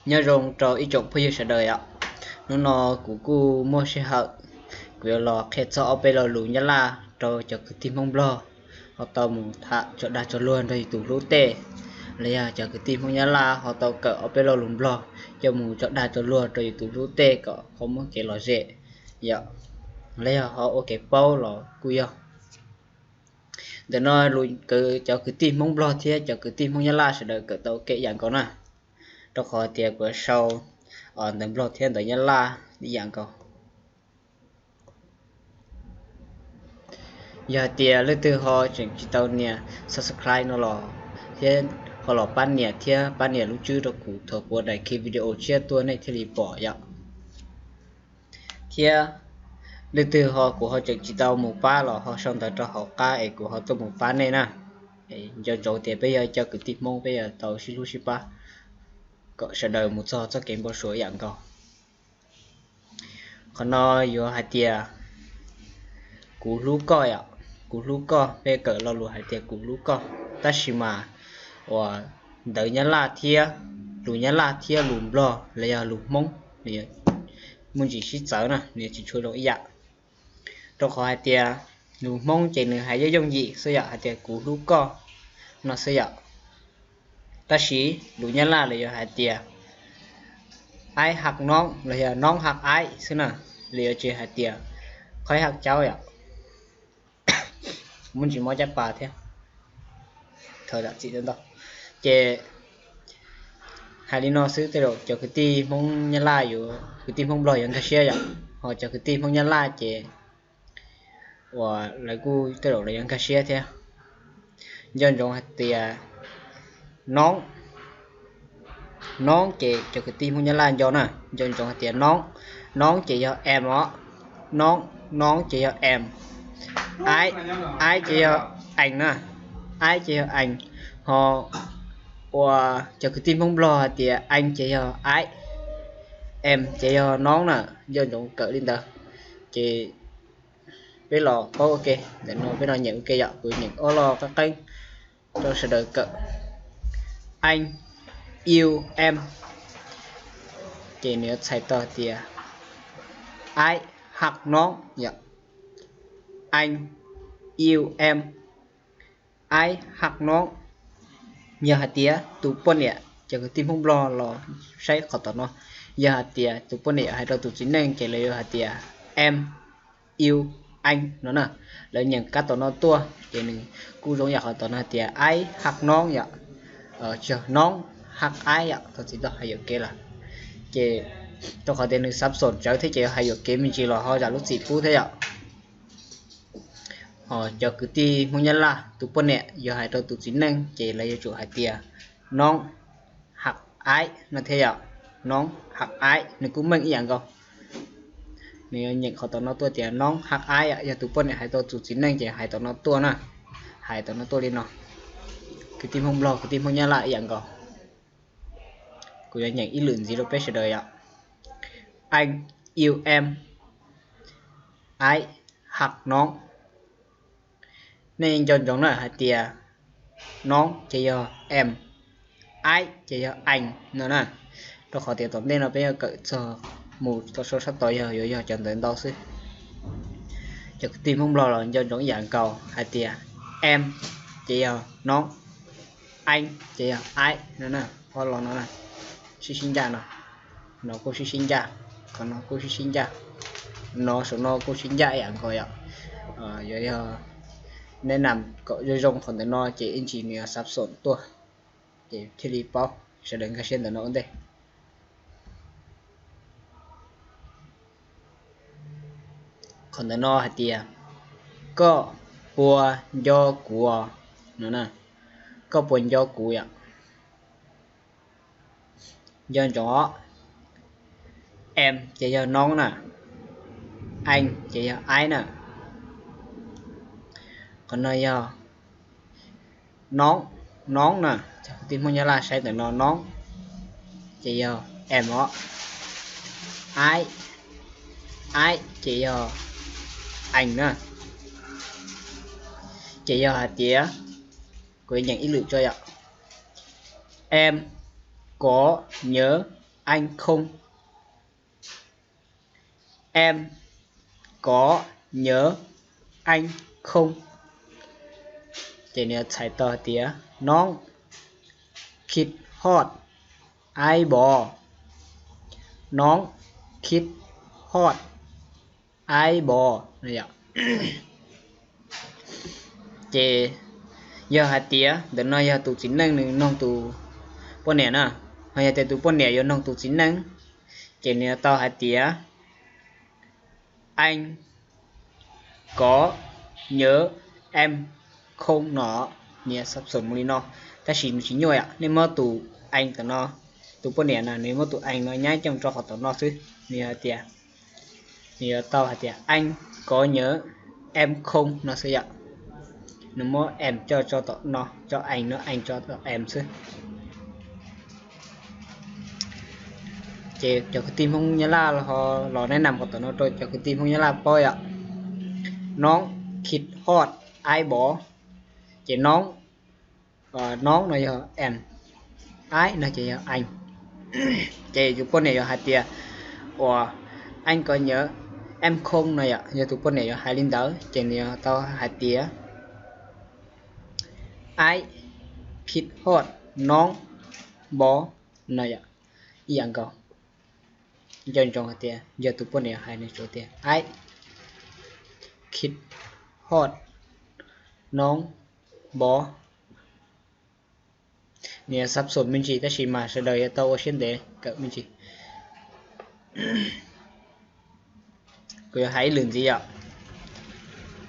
Nyob zoo rau ib tsoom phooj ywg sawv daws yom. Hnub no kuv kuj muaj sij hawm, kuv yuav los qhia txog ob peb lo lus Nyab Laj rau cov kwv tij Hmoob Nplog ho tau mus tham tso dag tso luag nrog yus tus hlub tej, los yog cov kwv tij Hmoob Nyab Laj ho tau kawm ob peb lo lus Nplog coj mus tso dag tso luag rau yus tus hlub tej kom ho muaj kev lom zem yom, los yog ho ua kev paub los kuj yog. Ntawm no cov kwv tij Hmoob Nplog thiab cov kwv tij Hmoob Nyab Laj sawv daws kawm tau ua ke ib yam nkaus na, rau qhov tias kuv sau ntawv Nplog thiab ntawv Nyab Laj ib yam nkaus. Yog hais tias leej twg ho tseem tsis tau nias subscribe no los thiab ho los pab nias thiab pab nias lub tswb rau kuv thaum kuv daim video tshiab tuaj nej thiaj li pom yom. Thiab leej twg ho kuv ho tseem tsis tau mus pab los ho sau ntawv rau hauv qab es kuv ho tuaj mus pab nej na. Nco ntsoov tias peb yog cov kwv tij Hmoob peb yuav tau sib hlub sib pab kom sawv daws mus txog txoj kev npau suav ib yam nkaus. Qhov no yuav hais tias kuv hlub koj yom, kuv hlub koj, peb kawm lo lus hais tias kuv hlub koj, tab sis mas uas ntawv Nyab Laj thiab, lus Nyab Laj thiab lus Nplog los yog lus Hmoob nws muaj ntsis sib txawv na, nws tsis tshua zoo ib yam. Rau qhov hais tias lus Hmoob ces nws hais yooj yooj yim xwb yom, hais tias kuv hlub koj no xwb yom. Tab sis lus Nyab Laj los yuav hais tias aib hak noob los yog noob hak aib xwb na, los yuav tsis hais tias qhoib hak caub yom. Muaj ntsis mob caj pas thiab, thov zam txim ntau. Ces hais li no xwb tej zaum cov kwv tij Hmoob Nyab Laj yuav, kwv tij Hmoob Nplog yuav nkag siab yom, ho cov kwv tij Hmoob Nyab Laj ces uas lawv kuj tej zaum lawv yuav nkag siab thiab. Nco ntsoov hais tias noob, noob ces cov kwv tij Hmoob Nyab Laj nco na, nco ntsoov hais tias noob, noob ces yog em os, noob, noob ces yog em, aib, aib ces yog ees na, aib ces yog ees, ho uas cov kwv tij Hmoob Nplog hais tias ees ces yog aib, em ces yog noob na, nco ntsoov kawm li ntawd. Ces peb los paub ua ke, ntawm no peb los nyeem ua ke yom, kuv nyeem ob lo qab qeeb rau sawv daws kawm. Ees, iu, em, ces nws yuav txhais tau tias aib hak noob yom. Ees, iu, em, aib hak noob. Yog hais tias tus poj niam, cov kwv tij Hmoob Nplog los saib qhov tom no, yog hais tias tus poj niam hais rau tus txiv neej ces lawv yuav hais tias em, iu, ees no na. Lawv nyeem kab tom no tuaj ces nws kuj zoo yam qhov tom no hais tias aib hak noob yom, tsis yog noob hak aib yom, tau txiv tau hais yuam kev lawm. Ces rau qhov tias nws xav xoom tsawv thiab ces yuav hais yuam kev me ntsis los ho zam lub txim pub thiab yom. Ho cov kwv tij Hmoob Nyab Laj tus poj niam yuav hais rau tus txiv neej ces lawv yuav tsum hais tias noob hak aib no thiab yom, noob hak aib nws kuj meej ib yam nkaus. Nws yuav nyeem qhov tom no tuaj tias noob hak aib, yog tus poj niam hais rau tus txiv neej ces hais tom no tuaj na, hais tom no tuaj li no. Kwv tij Hmoob Nplog kwv tij Hmoob Nyab Laj ib yam nkaus. Kuv yuav nyeem ib lwm ntxiv rau peb sawv daws yom. Ees, iu, em, aib hak noob. Nej nco ntsoov na hais tias noob ces yog em, aib ces yog ees no na. Rau qhov tias tom ntej no peb yuav kawm txog mus tau sau sab tod yog yuav yog cov ntawv ntau xwb. Cov kwv tij Hmoob Nplog los nco ntsoov ib yam nkaus hais tias em ces yog noob, ees ces yog aib no na. Ob lo no sib sib ncaj no, no kuj sib sib ncaj, qhov no kuj sib sib ncaj, no saum no kuj sib ncaj ib yam nkaus yom. Yuav yog nej nam kom zoo zoo qhov ntawm no ces ib ntsis nws yuav xav xoom tuaj, ces thiaj li paub. Sawv daws nkag siab ntawm no ua ntej. Qhov ntawm no hais tias koj puas nco kuv no na, koj puas nco kuv yom. Nco ntsoov os, em ces yog noob na, ees ces yog aib na. Qhov no yog noob, noob na, cov kwv tij Hmoob Nyab Laj saib ntawm no noob ces yog em os, aib, aib ces yog ees na. Ces yog hais tias, kuv nyeem ib lwm tso yom. Em có nhớ anh không, em có nhớ anh không. Ces nws yuav txhais tau hais tias, Nóng khit hot ai bò. Nóng khit hot ai bò. Ces yog hais tias ntawm no yog tus txiv neej nws noog tus poj niam na, ho yog tias tus poj niam yuav noog tus txiv neej, ces nws yuav tau hais tias, Anh có nhớ em không no, nws yuav xab xoom mus li no. Tab sis nws tsis nyuaj yom, nej muab tus anh tom no, tus poj niam no nws muab tus anh no nyab coj rau qhov tom no xwb, nws yuav hais tias, nws yuav tau hais tias, Anh có nhớ em không no xwb yom. Nws muab em coj tso tom no, coj anh no, anh tso tom em xwb. Ces cov kwv tij Hmoob Nyab Laj los neb nam qhov tom no rau cov kwv tij Hmoob Nyab Laj paub yom. Nóng khit hot ai bò. Ces nóng, nóng no yog em, ai no ces yog anh. Ces tus poj niam yuav hais tias, ua, Anh có nhớ em không no yom, yog tus poj niam yuav hais li ntawd ces nws yuav tau hais tias, Anh khit hot nóng bò no yom, ib yam nkaus. Nco ntsoov hais tias yog tus poj niam hais nws tsuas tias, Anh khit hot nóng bò. Nws yuav xab xoom me ntsis tab sis mas sawv daws yuav tau ua siab ntev kawm me ntsis. Kuv yuav hais ib lwm ntxiv yom.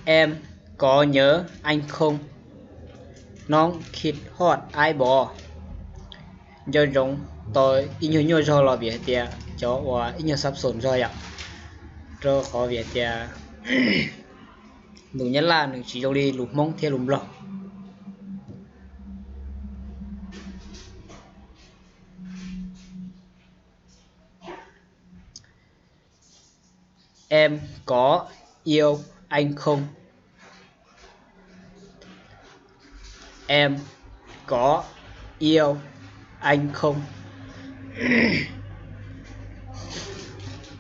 Em có nhớ anh không? Nóng khit hot ai bò. Nco ntsoov tau ib nyuag nyuaj zog los vim hais tias cov uas ib nyuag xab xoom zog yom, rau qhov vim hais tias lus Nyab Laj nws tsis zoo li lus Hmoob thiab lus Nplog. Em có yêu anh không? Em có yêu anh không?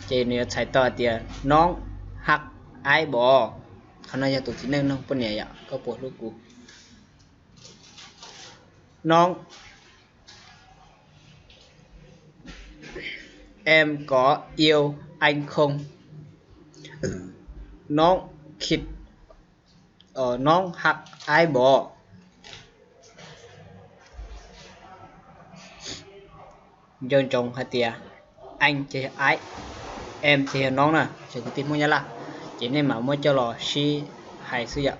Ces nws yuav txhais tau hais tias, Nóng hak aib bos. Qhov no yog tus txiv neej nug poj niam yom, koj puas hlub kuv? Nóng, em có yêu anh không? Nóng khit, ờ, nóng hak aib bos. Nco ntsoov hais tias anh ces yog aib, em ces yog nóng na, cov kwv tij Hmoob Nyab Laj, ces nej mam muab coj los sib hais xwb yom.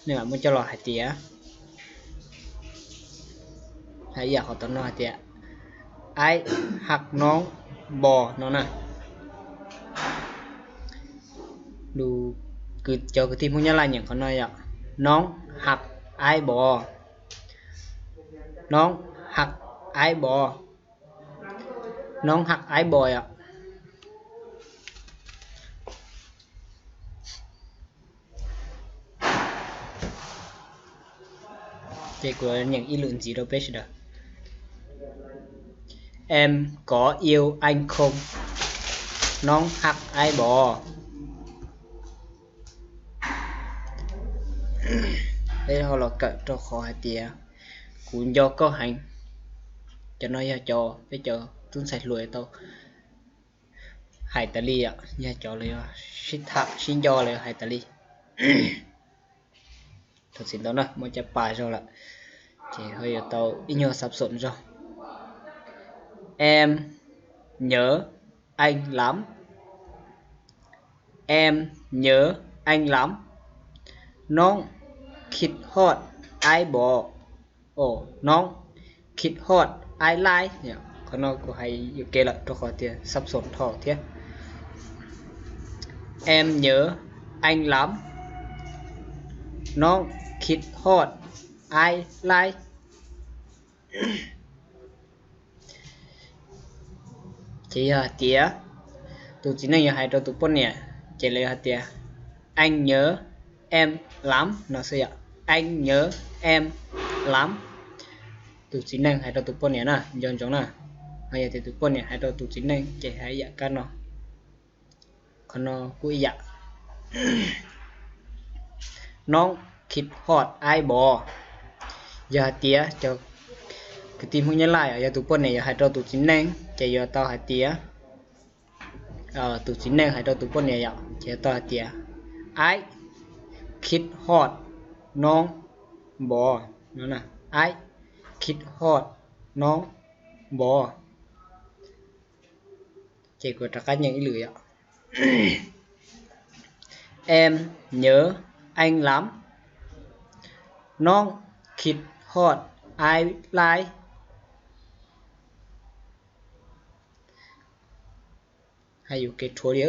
Nej mam muab coj los hais tias, hais ib yam qhov tau no hais tias aib hak nóng bos no na. Lus, cov kwv tij Hmoob Nyab Laj nyeem qhov no yom, nóng hak aib bos. Nóng hak aib bos. Nóng hak aib bos yom. Ces kuv nyeem ib lwm ntxiv rau peb sawv daws. Em có yêu anh không? Nóng hak aib bos. Peb ho los kawm rau qhov hais tias kuv nco koj heev. Cov no yog cov peb cov tub ntxhais hluas tau hais tas li, yog cov lawv sib tham sib nco lawv hais tas li. Thaum txim ntau na muaj caj pas zog lawm, ces ho yuav tau ib nyuag xab xoom zog. Em nhớ anh lắm. Em nhớ anh lắm. Nóng khit hot aib bos. Ồ, nóng khit hot aib laib. Qhov no kuv hais yuam kev lawm rau qhov tias xab xoom dhau thiab. Em nhớ anh lắm. Nóng khit hot aib laib. Ces yog hais tias tus txiv neej yuav hais rau tus poj niam, ces lawv yuav hais tias anh nhớ em lắm no xwb yom. Anh nhớ em lắm. tus txiv neej hais rau tus poj niam na, nco ntsoov na. Ho yog tias tus poj niam hais rau tus txiv neej ces hais ib yam kab no. Qhov no kuj ib yam. Noob khib hoj aib npov. Yog hais tias cov kwv tij Hmoob Nyab Laj yog tus poj niam yuav hais rau tus txiv neej ces yuav tau hais tias, tus txiv neej hais rau tus poj niam yom, ces yuav tau hais tias aib khib hoj noob npov no, aib khib hoj noob npov. Ces kuv rov qab nyeem ib lwm yom. Em nhớ anh lắm. Noob khib hoj aib laib. Hais yus kev rhuav li.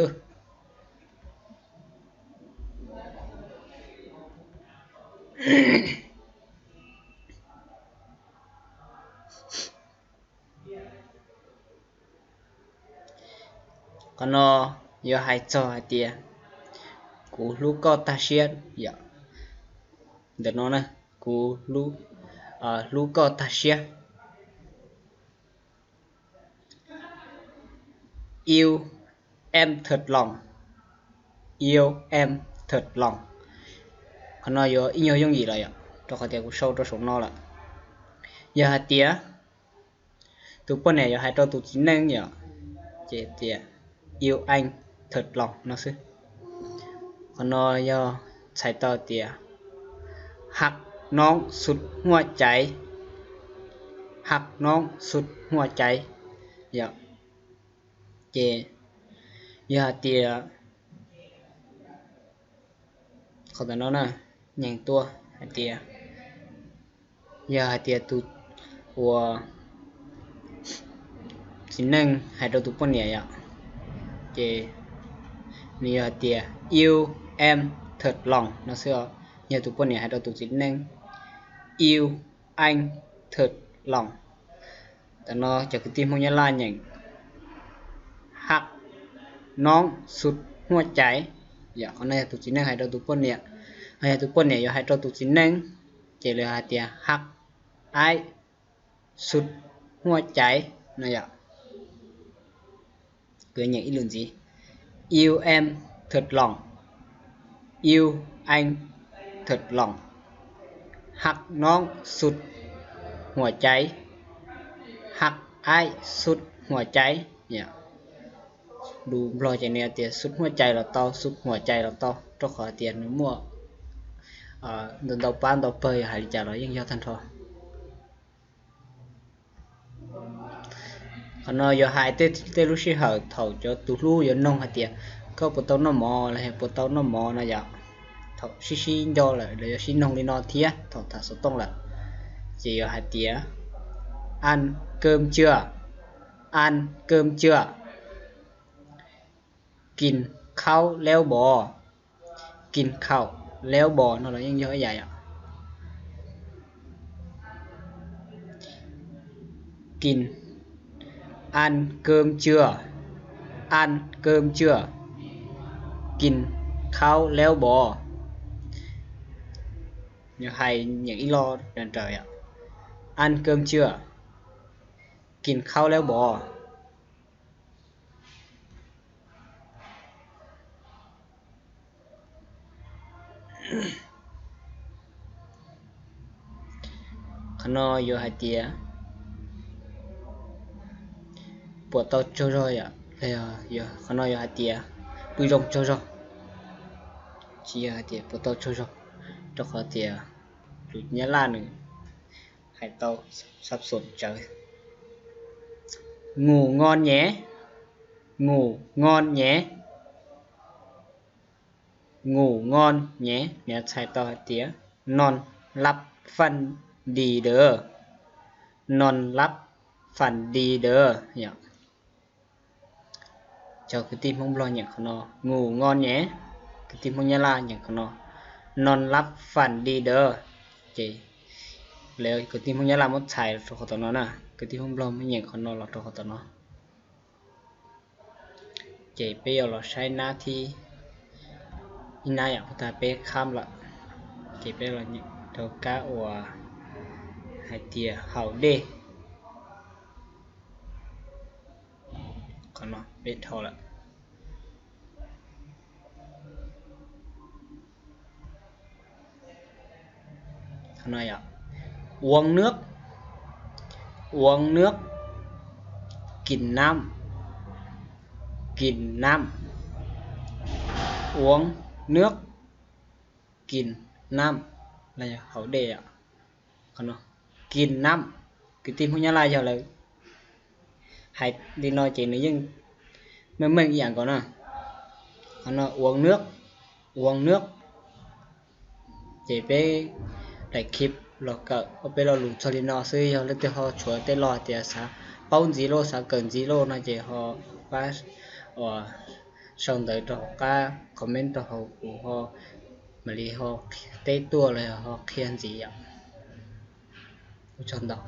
Qhov no yuav hais txog hais tias kuv hlub koj tag siab yom. Ntawm no na, kuv hlub koj tag siab. Yêu em thật lòng. Yêu em thật lòng. Qhov no yuav ib nyuag yooj yim lawm yom, rau qhov tias kuv sau rau saum no lawm. Yog hais tias tus poj niam yuav hais rau tus txiv neej yom, ces tias yêu anh thật lòng no xwb. Qhov no yog txhais tau tias haq noob sut huaj caiv, haq noob sut huaj caiv yom. Ces yog hais tias qhov ntawm no na, nyeem tuaj hais tias, yog hais tias tus uas txiv neej hais rau tus poj niam yom, ces nws yog hais tias yêu em thật lòng no xwb os. Yog tus poj niam hais rau tus txiv neej, yêu anh thật lòng. Tam no cov kwv tij Hmoob Nyab Laj nyeem haq noob sut huaj caiv. Yog qhov no yog tus txiv neej hais rau tus poj niam, ho yog tus poj niam yuav hais rau tus txiv neej, ces lawv hais tias haq aib sut huaj caiv no yom. Kuv nyeem ib lwm ntxiv. Yêu em thật lòng. Yêu anh thật lòng. Haq noob sut huaj caiv. Haq aib sut huaj caiv. Lus Nplog ces nws tias sut huaj caiv los tau, sut huaj caiv los tau, rau qhov tias nws muaj ntau ntau pab ntau pawg, yog hais li cas los yeej yog tag nrho. Qhov no yuav hais tej lub sij hawm thaum cov tus hlub yuav noog hais tias koj puas tau noj mov los yog puas tau noj mov no yom. Thaum sib sib nco lawm los yuav sib noog li no thiab thaum tham xov tooj lawm, ces yuav hais tias ăn cơm chưa, ăn cơm chưa, kis khaub leb npov, kis khaub leb npov no los yeej yog ib yam yom. Kis ăn cơm chưa, ăn cơm chưa, kis khaub leb npov. Hais nyeem ib lo raws raws yom. Ăn cơm chưa, kis khaub leb npov. Qhov no yuav hais tias puas tau tsaug zog yom. Qhov no yuav hais tias pw zoo tsaug zog, tsis yog hais tias puas tau tsaug zog, rau qhov tias lus Nyab Laj nws hais tau sab xom tsawv. Ngủ ngon nhé, ngủ ngon nhé, ngủ ngon nhé, nws txhais tau hais tias non lab fan di dơ, non lab fan di dơ yom. Cov kwv tij Hmoob Nplog nyeem qhov no, ngủ ngon nhé. Kwv tij Hmoob Nyab Laj nyeem qhov no, non lab fan di dơ. Ces lawv kwv tij Hmoob Nyab Laj muab txhais los rau qhov tom no na, kwv tij Hmoob Nplog muab nyeem qhov no los rau qhov tom no. Ces peb yuav los saib nab thib ib nab yom, puas tag peb khab lawm. Ces peb los nyeem rau kab uas hais tias haus dej. Qhov no peb dhau lawm. Uống nước, uống nước, kìn năm, kìn năm, uống nước, kìn năm, là haus dej. Qhov no, kìn năm, kwv tij Hmoob Nyab Laj yog lawv hais li no ces nws yeej meej meej ib yam nkaus na. Qhov no uống nước, uống nước, ces peb daim clip los kawm ob peb lo lus txog li no xwb. Yog leej twg ho tshuav tej lo tias xav paub ntxiv lauj, xav kawm ntxiv lauj no ces ho pab sau ntawv rau hauv qab comment rau hauv kuv ho mam li ho teb tuaj los yog ho qhia ntxiv yom. Ua tsaug ntau.